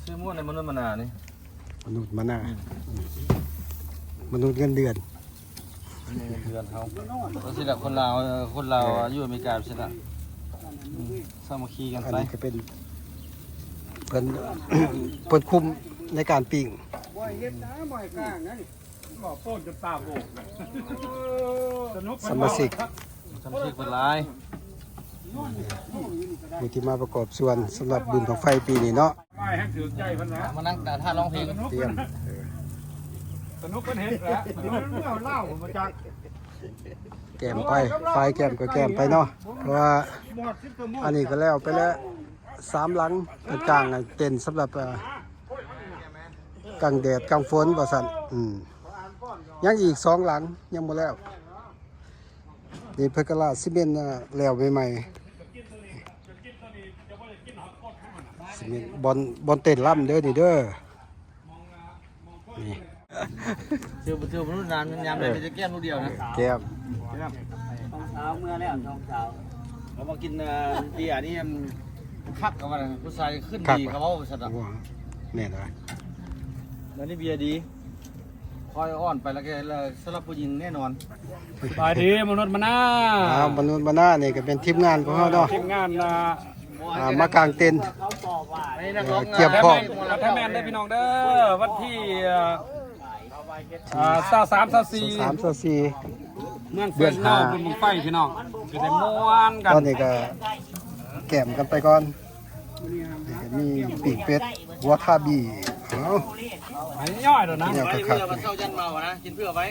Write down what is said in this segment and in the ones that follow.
ຊື່ມ່ວນໃນມະນຸດມະນານີ້ ມະນຸດມະນາ ອືມ ມະນຸດເງິນເດືອນ ເງິນເດືອນເຮົາ ຈັ່ງຊີ້ແຫຼະ ຄົນລາວ ເອີ ຄົນລາວ ເອີ ຢູ່ອາເມລິກາຊີ້ແຫຼະ ອືມ ສາມັກຄີກັນໄປ ອັນນີ້ກໍເປັນ ເພິ່ນ ເພິ່ນຄຸມໃນການປີ້ງ ບໍ່ໃຫ້ເຮັດນະ ບໍ່ໃຫ້ກ້າງນະນີ້ ບໍ່ໂປ້ນຈົນຕາໂບກ ສະໜຸກ ສະມາຊິກ ສະມາຊິກເພິ່ນຫຼາຍ ຜູ້ທີ່ມາປະກອບສ່ວນສຳລັບບຸນບັ້ງໄຟປີນີ້ເນາະ ໄປໃຫ້ຖືກໃຈເພິ່ນນະ ມານັ່ງຕາທ່າຮ້ອງເພງ ຕຽມ ສະໜຸກເພິ່ນເຮັດແຫຼະ ເມື່ອເລົ່າມາຈັກ ແກ້ມໄປ ຝ່າຍແກ້ມກໍແກ້ມໄປເນາະ ເພາະວ່າອັນນີ້ກໍແລ້ວໄປແລ້ວ ສາມຫຼັງ ເປັນກາງເຕັນສຳລັບ ເອີ ກາງແດດກາງຝົນວ່າຊັ້ນ ອືມ ຍັງອີກສອງຫຼັງ ຍັງບໍ່ແລ້ວ ນີ້ເພິ່ນກໍລາດຊີເມັນ ເອີ ແລ້ວໃໝ່ໆ ຊີເມັນ ບ່ອນ ບ່ອນເຕັ້ນລຳເດີນີ້ເດີ ນີ້ ເທື່ອ ເທື່ອບໍ່ຮູ້ນານ ຍາມໃດ ເອີ ມີແຕ່ແກ້ມລູກດຽວນະ ແກ້ມ ສອງສາວເມື່ອແລ້ວ ສອງສາວ ເຂົາມາກິນ ເອີ ເບຍນີ້ ຄັກ ເຂົາວ່າ ຜູ້ຊາຍຂຶ້ນດີ ຄັກ ເຂົາເວົ້າວ່າຊັ້ນ ໂອ້ ແມ່ນຫວາ ອັນນີ້ເບຍດີ ຄ່ອຍອ່ອນໄປແລ້ວກໍ ສຳລັບຜູ້ຍິງແນ່ນອນ ສະບາຍດີ ມະນຸດມະນາ ອ່າ ມະນຸດມະນານີ້ກໍເປັນທີມງານຂອງເຮົາເນາະ ທີມງານ ອ່າ ອ່າ ມາກາງເຕັນ ເອີ ກຽມພ້ອມ ແທ້ແມ່ນເດີພີ່ນ້ອງເດີ ວັນທີ ອ່າ ຊາວສາມ ຊາວສີ່ ຊາວສາມ ຊາວສີ່ ເມືອງເຊີນເນາະ ບຸນບັ້ງໄຟພີ່ນ້ອງ ກໍໄດ້ມ່ວນກັນ ຕອນນີ້ກໍແກ້ມກັນໄປກ່ອນ ນີ້ກໍມີປີ້ງເປັດ ຫົວທາບີ ເອົາ ໃຫ້ຍ່ອຍໂລດນະ ຍ່ອຍຄັກໆ ເຊົ້າຢັນເມົານະ ກິນເຜື່ອໄວ້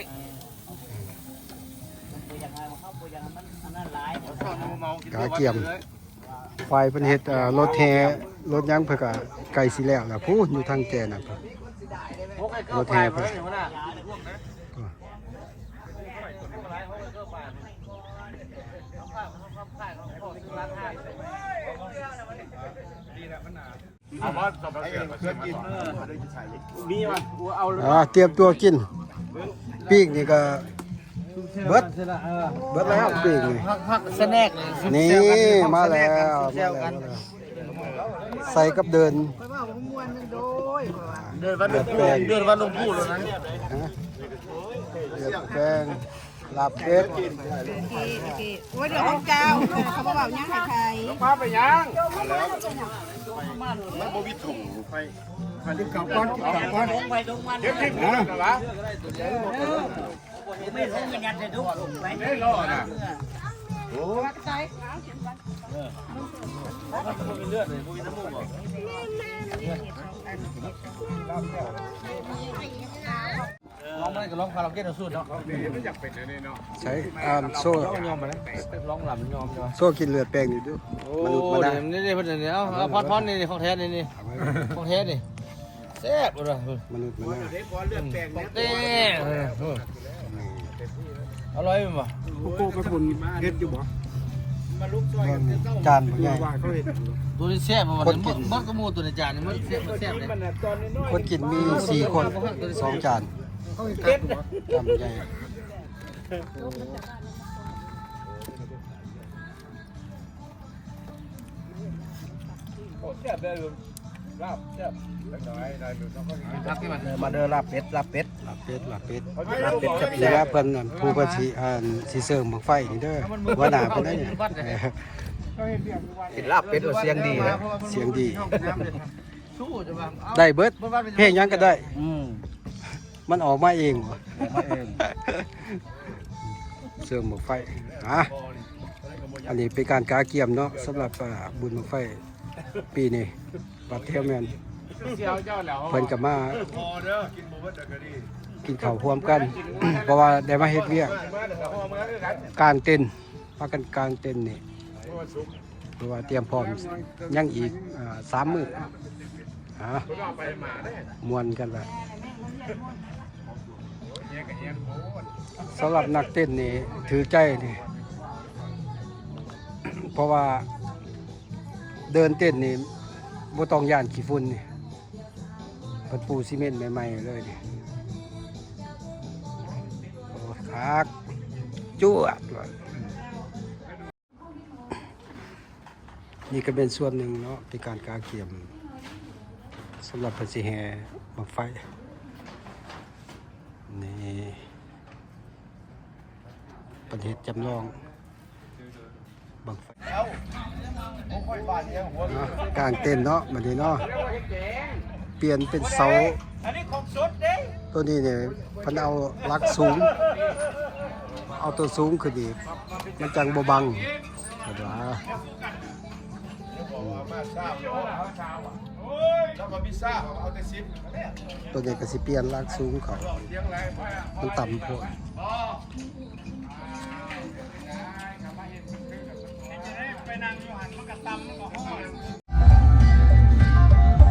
ກະກຽມ ຝ່າຍເພິ່ນເຮັດ ເອີ ລົດແຫ່ ລົດຫຍັງເພິ່ນກະໃກ້ຊິແລ້ວລະ ພຸ້ນຢູ່ທາງແຈນັ້ນ ລົດແຫ່ເພິ່ນ ເອົາບໍ່ ເອີ ມີວ່າ ເອົາ ອ່າ ຕຽມຕົວກິນ ປີ້ງນີ້ກໍເບິດ ເບິດແລ້ວປີ້ງນີ້ ພັກ ພັກສະແນັກ ນີ້ ມາແລ້ວ ມາແລ້ວ ມາແລ້ວ ໃສ່ກັບເດີ່ນ ຂ້ອຍເວົ້າມ່ວນໜຶ່ງໂດຍ ຂ້ອຍວ່າ ເດີ່ນວັດຫຼວງປູ່ ເດີ່ນວັດຫຼວງປູ່ແລ້ວນະ ຮະ ເດືອດແປງ ລາບເປັດ ໂອເຄ ໂອເຄ ໂອ້ຍ ດຽວຂອງເຈົ້າ ເຂົາບໍ່ເວົ້າຫຍັງໃຫ້ໃຜ ພາໄປຫຍັງ ມັນບໍ່ມີຖົງໄປ ກິນເຂົ້າກ່ອນ ກິນເຂົ້າກ່ອນ ເກັບຖິ້ມ ເອີ ບໍ່ມີຖົງກໍຍັດໃສ່ຖົງໄປ ໄດ້ລໍນະ ໂອ້ ບໍ່ມີເລືອດເລີຍ ບໍ່ມີນ້ຳມູກບໍ່ ລອງມາກໍລອງຄາຣາໂອເກະເອົາສູດເນາະ ມັນຢາກເປັນອັນນີ້ເນາະ ໃສ່ ອ່າ ໂຊ ລອງຍອມມາເລີຍ ລອງລຳຍອມ ໂຊກິນເລືອດແປງນີ້ດູ ໂອ້ ມະນຸດມະນາ ນີ້ ນີ້ ເພິ່ນນີ້ ເອົາ ເອົາ ເອົາ ພອນ ພອນ ນີ້ ນີ້ ຂອງແທ້ ນີ້ ນີ້ ເອົາໄວ້ ຂອງແທ້ ນີ້ ແຊບ ໂອ້ ມະນຸດມະນາ ຂອງແທ້ ເອີ ອະລ່ອຍແມ່ນບໍ່ ໂກໂກ້ໄປພຸ້ນເຮັດຢູ່ບໍ່ ເບິ່ງຈານບໍ່ໃຫຍ່ ວ່າເຂົາເຮັດ ໂຕນີ້ແຊບບໍ່ ຄົນກິນ ເບິດ ເບິດກະໝູ່ ໂຕນີ້ຈານນີ້ ມັນແຊບ ມັນແຊບເດ້ ຄົນກິນມີສີ່ຄົນ ສອງຈານ ເຂົາເຮັດ ຈານບໍ່ໃຫຍ່ ໂອ້ ແຊບເດ້ ລາບແຊບ ເລັກນ້ອຍ ໄດ້ຢູ່ ມາເດີ ມາເດີ ລາບເປັດ ລາບເປັດ ລາບເປັດ ລາບເປັດ ລາບເປັດແຊບໆ ນີ້ລະເພິ່ນ ອັນ ຜູ້ເພິ່ນຊິ ອັນ ຊິເສີມບັ້ງໄຟນີ້ເດີ ຫົວໜ້າເພິ່ນເດ້ນີ້ ກິນລາບເປັດແລ້ວສຽງດີນະ ສຽງດີ ໄດ້ເບິດ ເພງຫຍັງກໍໄດ້ ອືມ ມັນອອກມາເອງ ອອກມາເອງ ເສີມບັ້ງໄຟ ອ່າ ອັນນີ້ເປັນການກະກຽມເນາະ ສຳລັບ ອ່າ ບຸນບັ້ງໄຟປີນີ້ ວັດແຖວແມ່ນ ເພິ່ນກໍມາກິນເຂົ້າຮ່ວມກັນ ເພາະວ່າໄດ້ມາເຮັດວຽກກາງເຕັນ ພາກັນກາງເຕັນນີ້ ເພາະວ່າຕຽມພ້ອມຍັງອີກ ອ່າ ສາມມື້ ອ່າ ມ່ວນກັນລະ ສຳລັບນັກເຕັ້ນນີ້ຖືກໃຈນີ້ ເພາະວ່າເດີ່ນເຕັ້ນນີ້ບໍ່ຕ້ອງຢ້ານຂີ້ຝຸ່ນນີ້ ເພິ່ນປູຊີເມັນໃໝ່ໆເລີຍນີ້ ໂອ້ ຄັກ ຈວດ ນີ້ກໍເປັນສ່ວນໜຶ່ງເນາະ ເປັນການກະກຽມ ສຳລັບເພິ່ນຊິແຫ່ບັ້ງໄຟ ນີ້ ເພິ່ນເຮັດຈຳລອງບັ້ງໄຟ ກາງເຕັນເນາະ ບັດນີ້ເນາະ ປ່ຽນເປັນເສົາ ອັນນີ້ຂອງສົດເດ້ ໂຕນີ້ນີ້ ເພິ່ນເອົາຫຼັກສູງ ເອົາໂຕສູງຂຶ້ນອີກ ມັນຈັ່ງບໍ່ບັງ ເພິ່ນວ່າ ໂຕນີ້ກໍຊິປ່ຽນຫຼັກສູງເຂົາ ມັນຕ່ຳໂພດ.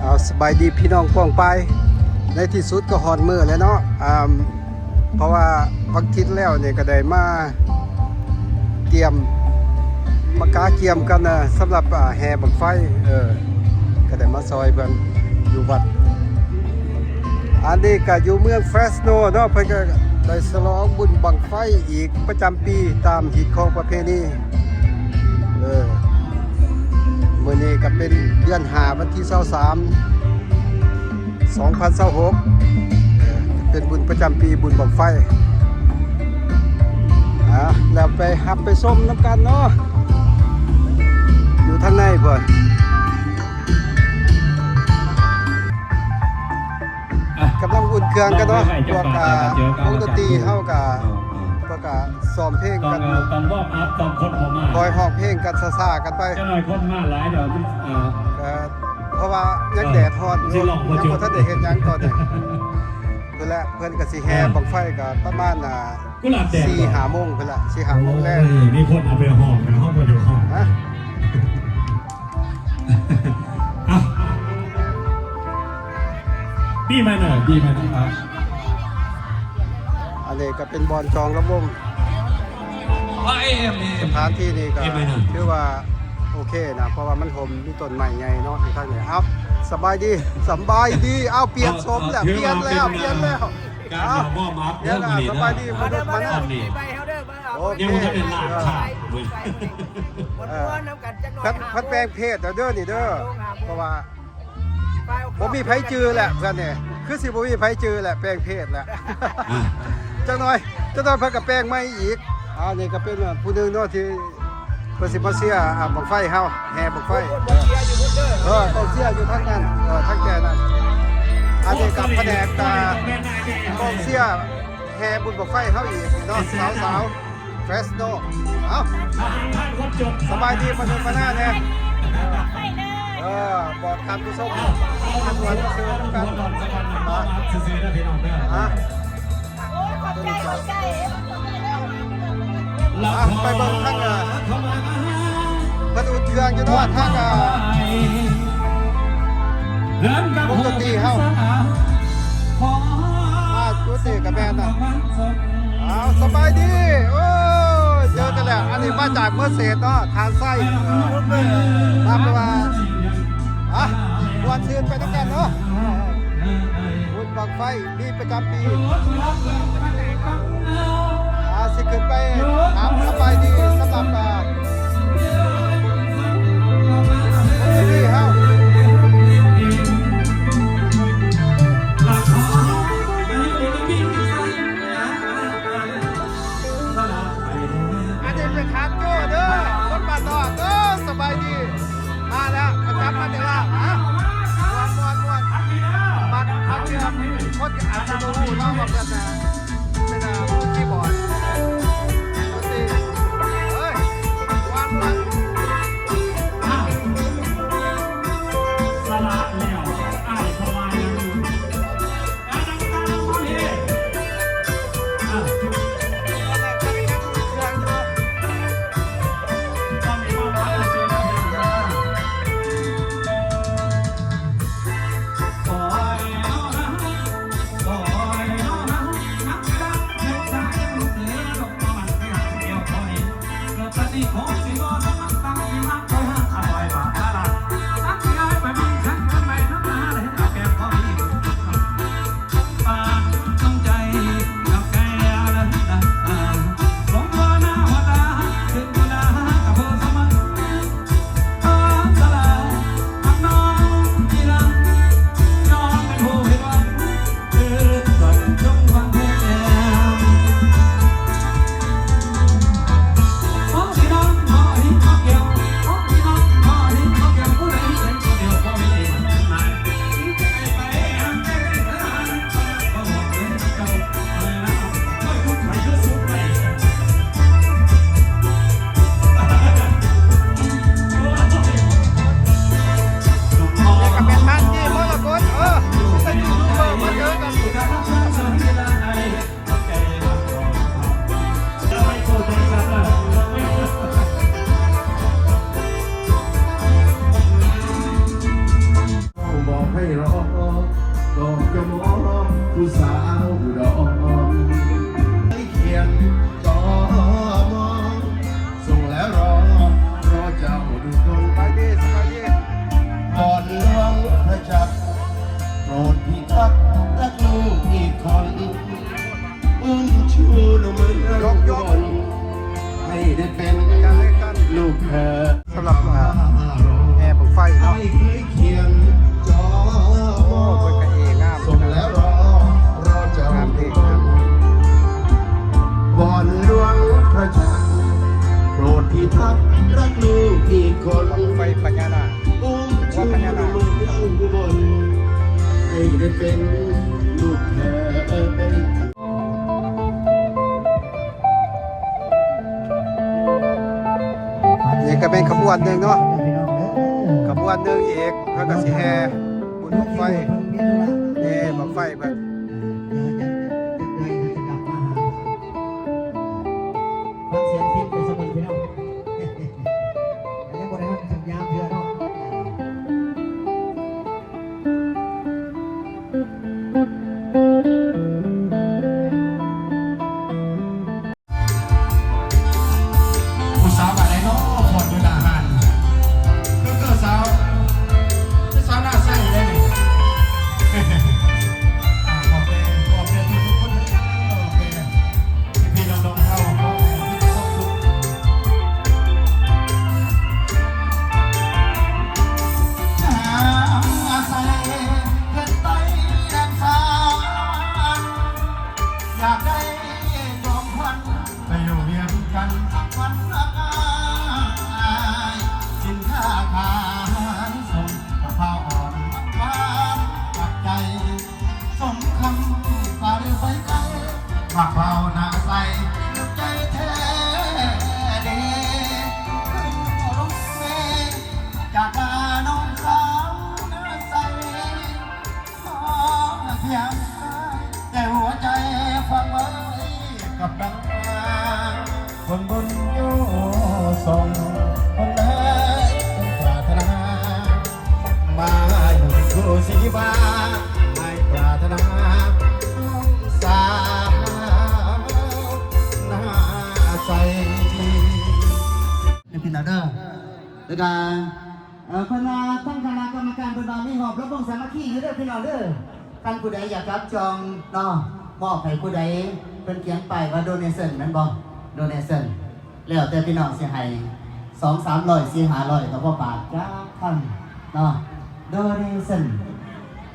ເອົາ ສະບາຍດີພີ່ນ້ອງປ້ອງປາຍ ໃນທີ່ສຸດກໍຮອດມື້ແລ້ວເນາະ ອາ ເພາະວ່າວັນທິດແລ້ວນີ້ກໍໄດ້ມາກຽມ ມາກະກຽມກັນນະ ສຳລັບ ອາ ແຫ່ບັ້ງໄຟ ເອີ ກໍໄດ້ມາຊ່ອຍເພິ່ນຢູ່ວັດ. ອັນນີ້ກໍຢູ່ເມືອງເຟຣສໂນເນາະ ເພິ່ນກໍໄດ້ສະຫຼອງບຸນບັ້ງໄຟອີກປະຈຳປີ ຕາມຮີດຄອງປະເພນີ ເອີ ມື້ນີ້ກໍເປັນເດືອນຫ້າ ວັນທີຊາວສາມ ສອງພັນຊາວຫົກ ເປັນບຸນປະຈຳປີ ບຸນບັ້ງໄຟ ອາ ແລ້ວໄປຮັບໄປຊົມນຳກັນເນາະ ຢູ່ທາງໃນພຸ້ນ ກຳລັງອຸ່ນເຄື່ອງກັນເນາະ ພວກ ອາ ວົງດົນຕີເຮົາກະ ເອີ ເພິ່ນກະຊ້ອມເພງກັນ ຕ້ອງ ຕ້ອງວອມອັບ ຕ້ອງຄົນເຂົ້າມາ ຄ່ອຍຮ້ອງເພງກັນຊ້າໆກັນໄປ ຈັກໜ້ອຍຄົນມາຫຼາຍແລ້ວ ມັນ ເອີ ເພາະວ່າຍັງແດດຮ້ອນຢູ່ ຍັງບໍ່ທັນໄດ້ເຮັດຫຍັງຕອນນີ້ ພຸ້ນແຫຼະ ເພິ່ນກໍຊິແຫ່ບັ້ງໄຟກໍປະມານ ອ່າ ສີ່ຫ້າໂມງພຸ້ນແຫຼະ ສີ່ຫ້າໂມງແລງ ໂອ້ຍ ມີຄົນເອົາໄປຮ້ອງນະ ເຮົາບໍ່ໄດ້ຮ້ອງ ຮະ ເອົາ ບີມາເນີ ບີມາເນີ ອັນນີ້ກໍເປັນບ່ອນຈອງລຳວົງ ສະຖານທີ່ນີ້ກໍຖືວ່າໂອເຄນະ ເພາະວ່າມັນຮົ່ມ ມີຕົ້ນໄມ້ໃຫຍ່ເນາະ ຢູ່ທາງນີ້. ເອົາ ສະບາຍດີ ສະບາຍດີ ເອົາ ປ່ຽນສົມແລ້ວ ປ່ຽນແລ້ວ ປ່ຽນແລ້ວ ການມອບອັບເດີມື້ນີ້ເດີ ສະບາຍດີ ມາເດີ ມາເດີ ໂອເຄ ຍັງບໍ່ທັນໄດ້ລາກຂາດເວີຍ ເອີ ເພິ່ນແປງເພດແລ້ວເດີນີ້ເດີ ເພາະວ່າບໍ່ມີໃຜຈື່ແຫຼະ ເພິ່ນນີ້ ຄືຊິບໍ່ມີໃຜຈື່ແຫຼະ ແປງເພດແຫຼະ ຈັກໜ້ອຍ ຈັກໜ້ອຍເພິ່ນກໍແປງໃໝ່ອີກ. ອັນນີ້ກໍເປັນຜູ້ໜຶ່ງເນາະທີ່ ເພິ່ນຊິມາເຊຍ ອາ ບັ້ງໄຟເຮົາ ແຫ່ບັ້ງໄຟ ເອີ ກອງເຊຍຢູ່ທາງນັ້ນ ເອີ ທາງແຈນັ້ນ ອັນນີ້ກໍພະແນກ ອາ ກອງເຊຍແຫ່ບຸນບັ້ງໄຟເຮົາອີກເນາະ ສາວໆ ເຟຣສໂນ ເອົ້າ ສະບາຍດີ ມາເດີມາໜ້າແດ່ ເອີ ບອກທ່ານຜູ້ຊົມ ຊວນມາເຊີນນຳກັນ ອ່າ ໂອ້ຍ ຂອບໃຈ ຂອບໃຈ ອ່ະ ໄປເບິ່ງທາງ ເອີ ເພິ່ນອຸ່ນເຄື່ອງຢູ່ເນາະ ທາງ ເອີ ວົງດົນຕີເຮົາ ອ່າ ຈຸດນີ້ກໍແມ່ນນະ ເອົາ ສະບາຍດີ ໂອ້ຍ ເຈີກັນແລ້ວ ອັນນີ້ມາຈາກເມືອງເສດເນາະ ທ່າໄຊ ເອີ ມາແປວ່າ ອ່ະ ມ່ວນຊື່ນໄປນຳກັນເນາະ ບຸນບັ້ງໄຟ ມີປະຈຳປີ ອາ ຊິຂຶ້ນໄປຖາມສະບາຍດີສຳລັບ ອາ ຄົນທີ່ເຮົາ ອັນນີ້ໄປຖາມໂຈ້ເດີ ຄົນບ້ານນອກເດີ ສະບາຍດີ ມາແລ້ວ ປະຈຳມາແຕ່ລາວ ຮະ ມ່ວນ ມ່ວນ ມັກ ມັກເລື່ອງ ຄົນທີ່ອາດຈະບໍ່ຮູ້ເນາະວ່າເພິ່ນນະ ເປັນ ເປັນ ອ່າ ມືຄີບອດ ດົນຕີ ເອີຍ ມ່ວນ ມ່ວນ ສະຫຼາດແລ້ວ ອ້າຍເຂົາວ່າຫຍັງ? ຂອໃຫ້ເຮົານະ ຂໍໃຫ້ເຮົານະ ຜູ້ສາວອຸດອນ ໄດ້ຂຽນຈໍມອງ ສົ່ງແລ້ວລໍ ລໍເຈົ້າດູດົນ ສະບາຍດີ ສະບາຍດີ ບ່ອນຫຼວງພະຈັກ ໂປດພິທັກຮັກລູກອີກຄົນ ອຸ້ມຊູນເມືອງອຸບົນ ໃຫ້ໄດ້ເປັນລູກເຂີຍ ສຳລັບ ເອີ ແຫ່ບັ້ງໄຟເນາະ ໂອ້ ເພິ່ນກະເອງາມ ງາມເດ້ ງາມ ບ່ອນຫຼວງພະຈັກ ໂປດພິທັກຮັກລູກອີກຄົນ ບັ້ງໄຟພະຍານາກ ອຸ້ມຊູນເມືອງອຸບົນ ໃຫ້ໄດ້ເປັນລູກເຂີຍ. ນີ້ກະເປັນຂະບວນໜຶ່ງເນາະ ຂະບວນໜຶ່ງອີກ ເພິ່ນກະຊິແຫ່ບຸນບັ້ງໄຟ ແຫ່ບັ້ງໄຟເພິ່ນ ເອີ ເອີ ເອີ ເອີ ເອີ ເອີ ເອີ ຟັງສຽງພິນໄປຊະເບິ່ງພີ່ນ້ອງ ຍັງບໍ່ໄດ້ຮອດສັນຍານເທື່ອເນາະ. ຜູ້ສາວບ້ານໃດເນາະ ຜ່ອນຢູ່ໜ້າຮ້ານ ຄື ຄືສາວ ຄືສາວໜ້າໃສເດ້ນີ້ ອ່າ ຂອບໃຈ ຂອບໃຈທຸກໆຄົນເດີ ໂອເຄ ພີ່ໆນ້ອງໆເຮົາ ຂໍໃຫ້ມີຄວາມສຸກ ອາໄສເຮືອນໃຕ້ແດນສານ ຢາກໄດ້ ໄປຢູ່ວຽງຈັນສັກວັນ ຮັກອ້າຍ ສິນຄ້າຂາຍສົ່ງ ມະພ້າວອ່ອນ ມັນຫວານ ກັບໃຈ ສົມຄຳ ສາວໄປໄກ ມະພ້າວໜ້າໃສ ໃຈແທ້ເດ ຂຶ້ນລົງເວ ຈາກລານ້ອງສາວໜ້າໃສ ຂອພຽງກາຍ ແຕ່ຫົວໃຈຝາກໄວ້ກັບນາງ ຄົນບຸນຢູ່ສອງຄົນເລີຍ ປາດຖະໜາ ມາຢູ່ຄູ່ຊີວາ ໃຫ້ປາດຖະໜາ ນ້ອງສາວໜ້າໃສ ເດີພີ່ນ້ອງເດີ ແລ້ວກະ ເອີ ເພິ່ນວ່າທາງຄະນະກຳມະການເພິ່ນວ່າມີຮອບລຳວົງສາມັກຄີຢູ່ເດີພີ່ນ້ອງເດີ ຄັນຜູ້ໃດຢາກຈັບຈອງເນາະ ມອບໃຫ້ຜູ້ໃດ ເພິ່ນຂຽນປ້າຍວ່າໂດເນເຊິນແມ່ນບໍ່ ໂດເນເຊິນ ແລ້ວແຕ່ພີ່ນ້ອງຊິໃຫ້ ສອງສາມຮ້ອຍ ສີ່ຫ້າຮ້ອຍ ກະບໍ່ບາດຈັກຄຳເນາະ ໂດເນເຊິນ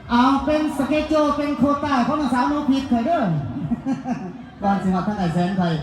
ເອົາເປັນສະເກຈູເປັນໂຄຕ້າຂອງນ້ອງສາວໜູພິດຂ້ອຍເດີ. ກ່ອນຊິຮອດທາງອ້າຍແສນຂ້ອຍ.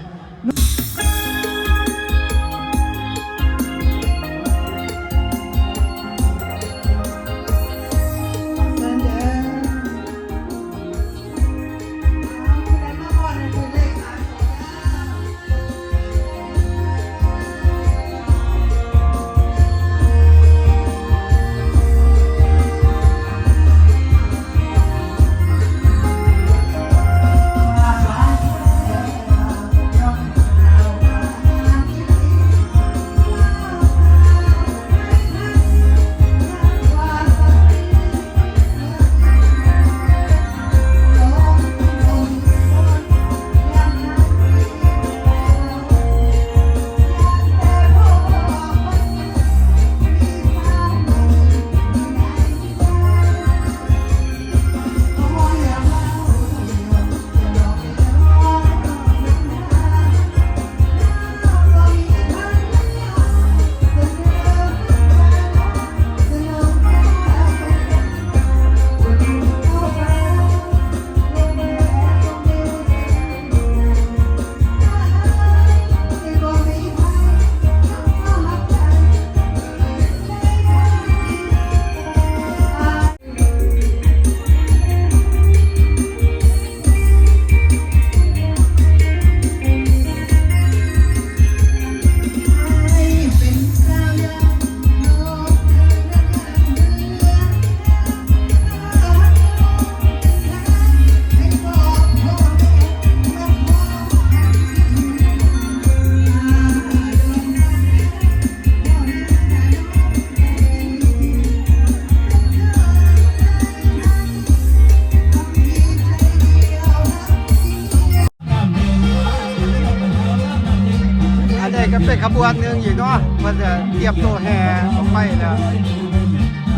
ໄດ້ຂະບວນໜຶ່ງອີກເນາະ ເພິ່ນຈະຕຽມໂຕແຫ່ບັ້ງໄຟແລ້ວ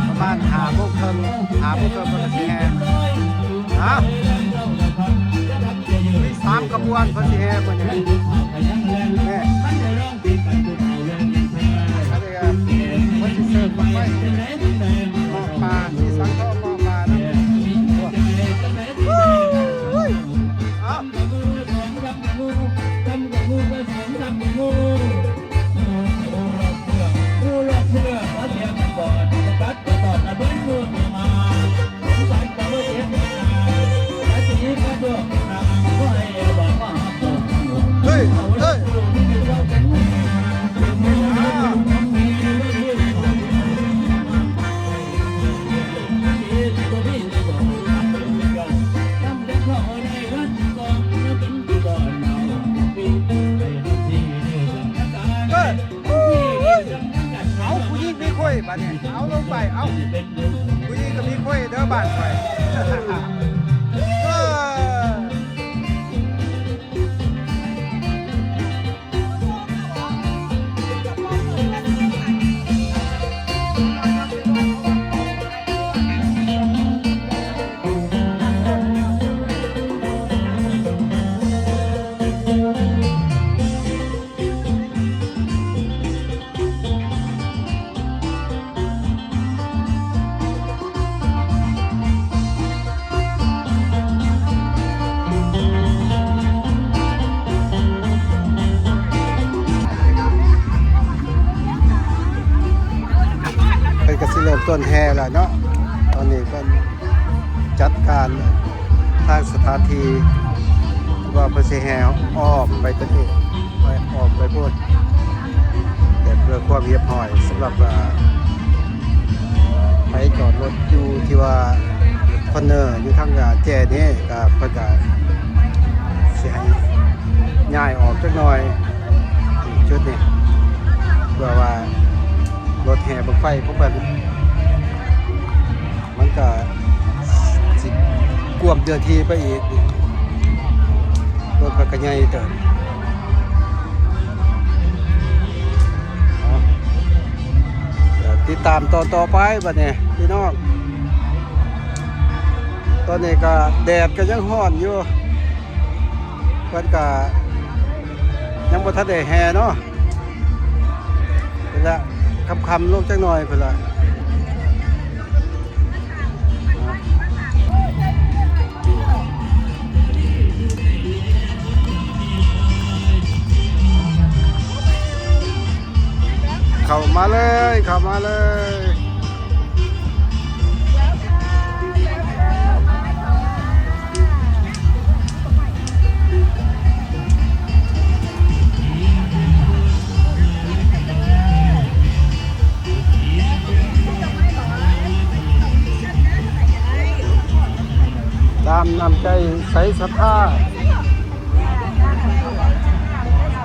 ປະມານຫ້າໂມງເຄິ່ງ ຫ້າໂມງເຄິ່ງເພິ່ນກໍຊິແຫ່ ເອົາ ມີສາມຂະບວນເພິ່ນຊິແຫ່ມື້ນີ້ ນີ້ ອັນນີ້ກໍເພິ່ນຊິເສີບໄຟ ໝໍ້ປາ ມີສັງທອງໝໍ້ປານຳ ເອົາ ເຮີ້ຍ ເຮີ້ຍ ເອີ ເອົາ ຜູ້ຍິງມີຄຸຍບາດນີ້ ເອົາ ລົງໄປ ເອົາ ຜູ້ຍິງກໍມີຄຸຍເດີບ້ານຂ້ອຍ ເອີ. ເພິ່ນກໍຊິເລີ່ມຕົ້ນແຫ່ແລ້ວເນາະ ຕອນນີ້ເພິ່ນ ຈັດການທາງສະຖານທີ່ ວ່າເພິ່ນຊິແຫ່ອ້ອມໄປຕະເອກ ໄປອ້ອມໄປພຸ້ນ ແຕ່ເພື່ອຄວາມຮຽບຮ້ອຍ ສຳລັບວ່າໃຜຈອດລົດຢູ່ທີ່ວ່າຄອນເນີຢູ່ທາງແຈນີ້ ກໍເພິ່ນກໍຊິໃຫ້ຍ້າຍອອກຈັກໜ່ອຍ ຈຸດນີ້ ເພື່ອວ່າລົດແຫ່ບັ້ງໄຟຂອງເພິ່ນ ມັນກະຊິກວມເນື້ອທີ່ໄປອີກ ລົດເພິ່ນກະໃຫຍ່ເຕີບ ເອົາ ດຽວຕິດຕາມຕອນຕໍ່ໄປບັດນີ້ພີ່ນ້ອງ ຕອນນີ້ກະແດດກະຍັງຮ້ອນຢູ່ ເພິ່ນກະຍັງບໍ່ທັນໄດ້ແຫ່ເນາະ. ພຸ້ນລະ ຄ່ຳໆລົງຈັກໜ່ອຍພຸ້ນລະ ເຂົ້າມາເລີຍ ເຂົ້າມາເລີຍ. ຕາມນ້ຳໃຈໃສສັດທາ. ເ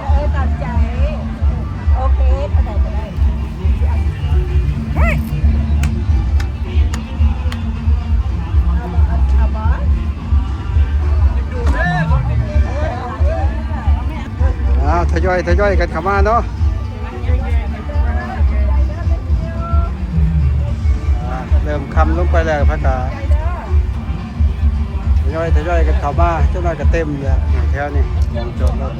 ອີ ຕາມໃຈ ໂອເຄ ເທົ່າໃດກໍໄດ້ ເຮີ້ຍ ເອົາບໍ່ ເອົາ ເອົາບໍ່ ເອົາ ທະຍອຍ ທະຍອຍກັນເຂົ້າມາເນາະ ອ່າ ເລີ່ມຄ່ຳລົງໄປແລ້ວ ພາກະ ທະຍອຍ ທະຍອຍກັນເຂົ້າມາ ຈັກໜ້ອຍກໍເຕັມແລ້ວ ແຖວນີ້ ໝ່ອງຈອດລົດ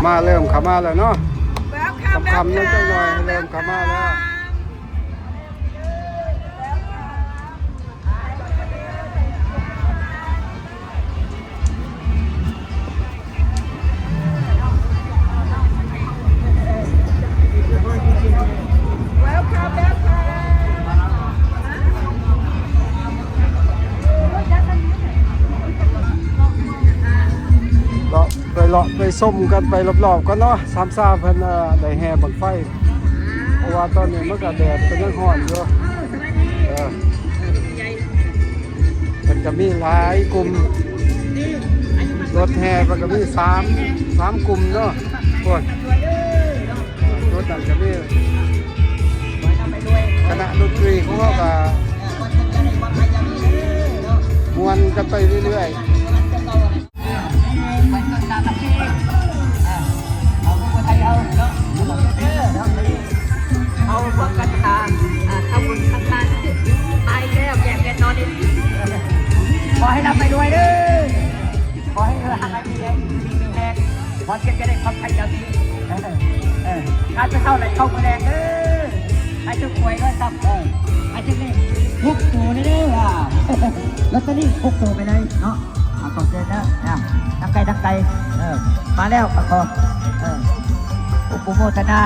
ມາເລີ່ມເຂົ້າມາແລ້ວເນາະ ຄ່ຳໆ ແລ້ວຈັກໜ້ອຍເລີ່ມເຂົ້າມາແລ້ວ. ເລາະ ໄປເລາະໄປຊົມກັນໄປລອບໆກ່ອນເນາະ ສາມຊາເພິ່ນ ເອີ ໄດ້ແຫ່ບັ້ງໄຟ ເພາະວ່າຕອນນີ້ມັນກະແດດກະຍັງຮ້ອນຢູ່ ເອີ. ກໍມີຫຼາຍກຸ່ມ ລົດແຫ່ເພິ່ນກໍມີສາມ ສາມກຸ່ມເນາະ. ໂອ້ຍ ຈຸດນັ້ນກໍມີ ຄະນະດົນຕີຂອງເຮົາກໍມ່ວນກັນໄປເລື້ອຍໆ. ເອົາພວກກັນຫາ ອ່າ ທຳບຸນທຳທານ ຕາຍແລ້ວແຍກກັນນອນອີກ ຂໍໃຫ້ລ່ຳໃຫ້ລວຍເດີ້ ຂໍໃຫ້ເຮົາຮັກກັນດີ ມີແຮງ ຂໍເຈັບຢ່າໄດ້ ຂອບໃຈຢ່າມີ ເອີ ເອີ ການໄປເຊົ້າແລະເຂົ້າມື້ແລງເດີ້ ໃຫ້ຖືກຫວຍດ້ວຍຊ້ຳ ເອີ ໃຫ້ຖືກເລກທຸກໂຕເລີຍເດີ້ ລອດເຕີຣີທຸກໂຕໄປເລີຍເນາະ. ອ່າ ຂອບໃຈເດີ ອ່າ ທາງໄກ ທາງໄກ ເອີ ມາແລ້ວ ຂໍ ເອີ ອະນຸໂມທະນາ.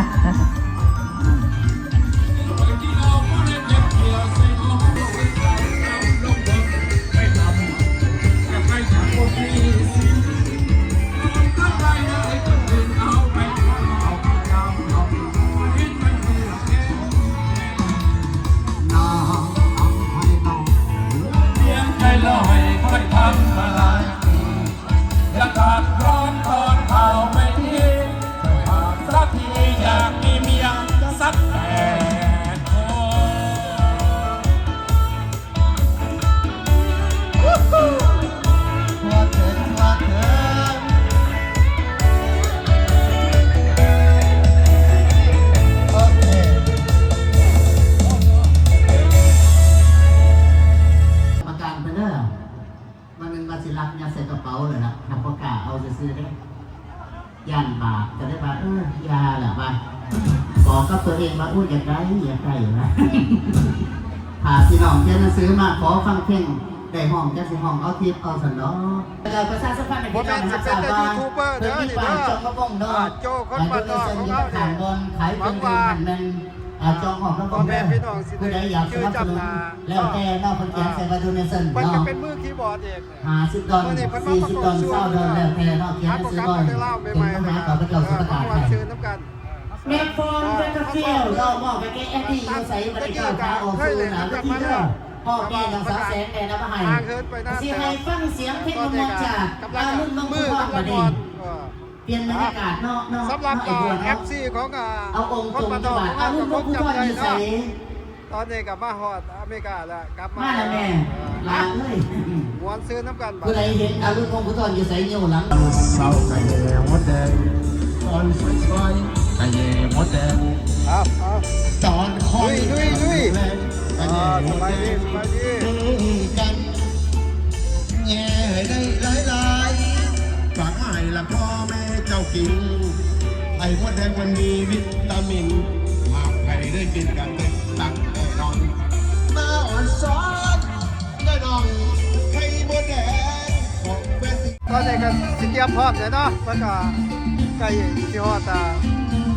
ປະກາດໄປເດີ ວ່າແມ່ນວ່າຊິລັກຍັດໃສ່ກະເປົາແລ້ວລະ ຫາກບໍ່ກ້າເອົາຊື່ໆເດ້ ຢ້ານບາບ ກໍເລີຍວ່າ ເອີ ຢ່າລະວ່າ ບອກກັບຕົວເອງວ່າ ໂອ້ຍ ຢາກໄດ້ ຢາກໄດ້ວ່າ ຖ້າພີ່ນ້ອງຂຽນໜັງສືມາຂໍຟັງເພງ ໄດ້ຮ້ອງ ຈັກຊິຮ້ອງເອົາທິບເອົາຊັ້ນດອກ. ແລ້ວປະຊາສຳພັນໃຫ້ພີ່ນ້ອງຮັບຊາບວ່າ ເພິ່ນມີປ້າຍຈອງມະບົງເນາະ ໂຈຄົນບ້ານນອກຂອງເຮົານີ້ ຂາຍເຄື່ອງດື່ມຫັ້ນແມ່ນ ອ່າ ຈອງຫ້ອງນຳ ພໍ່ແມ່ພີ່ນ້ອງ ຜູ້ໃດຢາກສະໜັບສະໜູນ ແລ້ວແຕ່ເນາະ ເພິ່ນຂຽນໃສ່ວ່າ ໂດເນຊັນ ເນາະ ເພິ່ນກໍເປັນມືຄີບອດເອງ ຫ້າສິບດອນ ສີ່ສິບດອນ ຊາວດອນ ແລ້ວແຕ່ເນາະ ຂຽນໜັງສືໜ້ອຍ ເປັນມະຫາຂ້າພະເຈົ້າຊິປະກາດໃຫ້ ແມ່ຟອນ ເປັນກາເຟວ ເນາະ ມອບໃຫ້ແກ່ແອດດີ້ຢູ່ໃສ ບັດນີ້ກ້າວຂາອອກສູ່ໜ້າເວທີເດີ ມອບແດ່ນ້ອງສາວແສງແດ່ນຳມາໃຫ້ ຊິໃຫ້ຟັງສຽງເພງມ່ວນໆຈາກອາລຸນ ວົງພູທອນ ບັດນີ້ ປ່ຽນບັນຍາກາດເນາະ ເນາະ ສຳລັບ ເນາະ ເອັຟຊີຂອງ ອ່າ ເອົາອົງ ຄົນບ້ານນອກຂອງເຮົາກໍຄົງຈຳໄດ້ເນາະ ຕອນນີ້ກໍມາຮອດອາເມລິກາແລ້ວ ກັບມາ ມາແລ້ວແມ່ ຫຼານເອີຍ ມ່ວນຊື່ນນຳກັນ ຜູ້ໃດເຫັນອາລຸນ ວົງພູທອນ ຢູ່ໃສ ນິ້ວຫຼັງ ເຊົ້າກະແຍ່ມົດແດງ ຕອນສວຍໆກະແຍ່ມົດແດງ ເອົາ ເອົາ ຕອນຄ່ອຍລຸຍ ລຸຍ ລຸຍ ກະແຍ່ມົດແດງ ສະບາຍດີ ສະບາຍດີ ຄືກັນ ແຍ່ໃຫ້ໄດ້ຫຼາຍໆ ຝາກມາໃຫ້ລະພໍ່ແມ່ເຈົ້າກິນ ໄອ້ມົດແດງມັນມີວິຕາມິນ ຫາກໃຜໄດ້ກິນກະເຕັມຕັງແນ່ນອນ ມາອອນຊອນ ແມ່ນ້ອງໄຂ່ມົດແດງຂອງແຟນ ຕອນນີ້ກໍຊິກຽມພ້ອມແລ້ວເນາະ ເພິ່ນກໍໃກ້ຊິຮອດ ອ່າ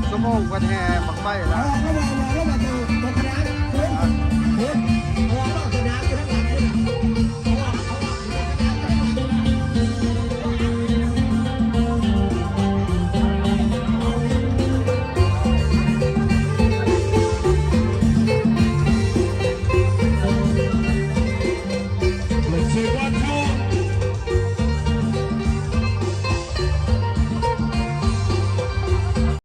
ຊົ່ວໂມງເພິ່ນແຫ່ບັ້ງໄຟແລ້ວ.